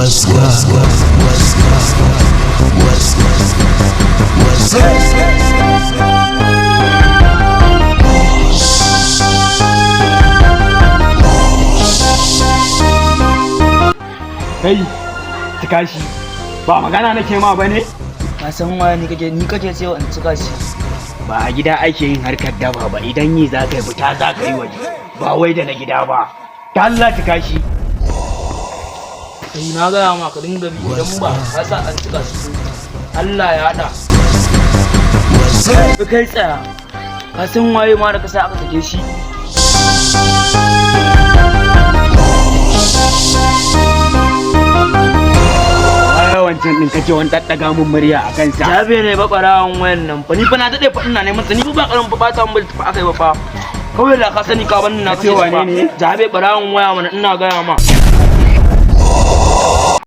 Waska, waska, waska, waska. Kai, cika shi. Ba magana nake ma bane. Ka san waye ni kake ni kake cewa in cika shi? Ba a gida ake yin harkar daba ba. Idan yi za ka yi, fita za ka yi waje. Ba wai da na gida ba. Ta Allah, cika shi. Kai, na gaya ma ka dinga bi. Idan ba ka sa an cika shi, Allah ya hada. Kai, tsaya. Ka san waye ma da ka sa aka sake shi? Ai wancan din kake wani daddaga mun murya a kansa. Jabe ne ba ɓarawan wayan nan fa. Ni fa na daɗe fa ina neman sa. Ni fa ba ƙaramin fa ɓata mun fa aka yi ba fa. Kawai da ka sani ka banni na Ka ce kashe shi fa. Wane ne? Jabe, ɓarawan waya mana, ina gaya ma.